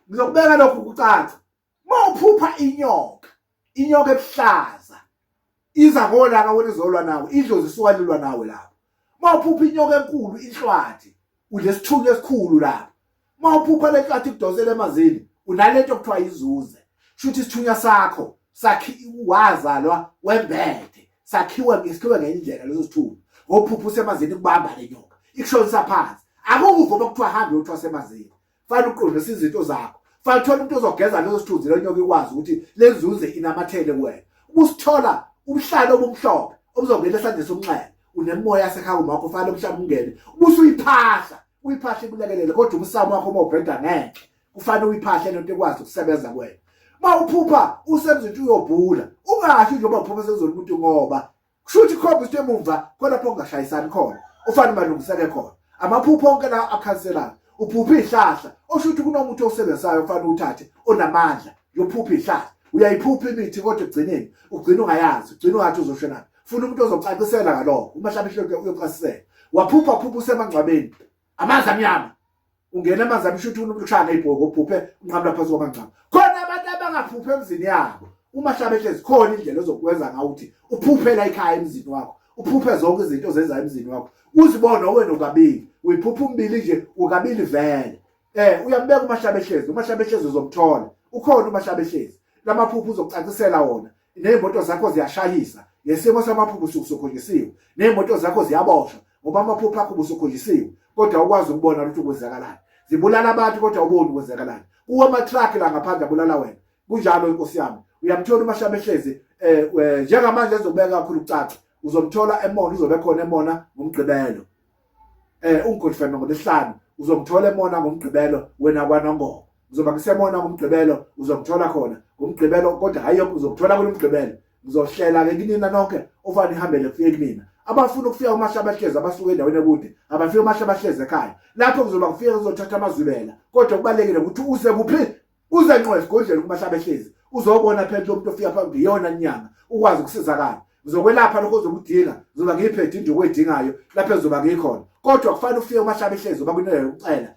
Ngizokubeka lokhu kucaca. Uma uphupha inyoka, inyoka ebuhlaza iza ngolaka wena izolwa nawe, idlozi isuka lilwa nawe lapho. Uma uphupha inyoka enkulu inhlwathi, unesithunywa esikhulu lapho. Uma uphupha le nhlwathi ikudonsela emanzini, unalento okuthiwa izuze. Shuthi isithunywa sakho sakhi wazalwa wembethe, sakhiwe ngesikhiwe ngenye indlela leso sithunywa. Ngophupha usemanzini kubamba le nyoka, ikushonisa phansi. Akukuvume kuthiwa hambe uyothwasa emanzini. Fanele uqondise izinto zakho. Fanele uthole umuntu ozogeza leso sithunzi lenyoka ikwazi ukuthi lenzuze inamathele kuwena. Ubusithola ubuhlalo obumhlophe obuzongena esandleni sokunxele unemoya yasekhaya umakho fanele umhlaba ungene ubusuyiphahla uyiphahla ikulekelele kodwa umsamo wakho uma ubheda ngeke kufanele uyiphahle lento ekwazi ukusebenza kuwena. Uma uphupha usemzini uyobhula ungasho njengoba uphupha sezona umuntu ngoba kusho ukuthi khomba ukuthi emumva khona lapho ungashayisani khona ufanele malungiseke khona amaphupho onke la akhanselayo uphupha izihlahla osho ukuthi kunomuthi owusebenzisayo kufanele uthathe onamandla yophupha izihlahla uyayiphupha imithi kodwa ekugcineni ugcina ungayazi ugcina ungathi uzoshonaphi funa umuntu ozocacisela ngalokho uma mhlawumbe ihloko uyocacisela waphupha phupha usemangcwabeni amanzi amnyama ungena amanzi amsho ukuthi umuntu ushaya ngeyibhoko uphuphe unqamula phansi kwamangcwaba khona abantu abangaphuphe emzini yabo uma hlabe ehlezi khona indlela ozokwenza ngawo ukuthi uphuphe la ekhaya emzini wakho uphuphe zonke izinto ozenza emzini wakho uzibone wena ukabili uyiphupha umbili nje ukabili vele eh uyambeka umahlabe ehlezi umahlabe ehlezi uzomthola ukhona umahlabe ehlezi lamaphupho uzokucacisela wona Ney'moto zakho ziyashayisa ngesimo samaphupho usuke usukhonjisiwe. Ney'moto zakho ziyaboshwa ngoba amaphupho akho ubusukhonjisiwe kodwa awukwazi ukubona ukuthi kwenzakalani. Zibulala abantu kodwa awuboni kwenzakalani. Kuwo ama-truck la ngaphandle abulala wena. Kunjalo inkosi yami. Uyamthola uMashaba ehlezi eh, eh njengamanje ezobeka kakhulu kucaca. Uzomthola emona uzobe khona emona ngoMgqibelo. Eh ungiconfirm ngolesihlanu uzomthola emona ngoMgqibelo wena kwaNongoma. Ngizoba ngisemona ngoMgqibelo uzomthola khona ngoMgqibelo kodwa hayi uzomthola kuloMgqibelo. Ngizohlela ke kinina nonke ofana nihambele kufike kunina. Abafuna ukufika kuMahlabahlezi abasuka endaweni ekude abafike kuMahlabahlezi ekhaya. Lapho kuzoba kufika kuzothatha amazwibela kodwa kubalekile ukuthi uze kuphi uze nqo esigodlweni kumahlabehlezi uzobona phela lo muntu ofika phambi iyona nyanga ukwazi ukusizakala ngizokwelapha lokho ozokudinga ngizoba ngiyiphethe induku oyidingayo lapho ezoba ngikhona kodwa kufanele ufike umahlabehlezi uba kuneyo yokucela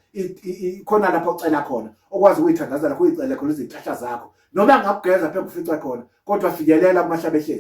khona lapho ocela khona okwazi ukuyithandazela kuyicele khona izinhlahla zakho noma ngakugeza phela ufice khona kodwa fikelela kumahlabehlezi.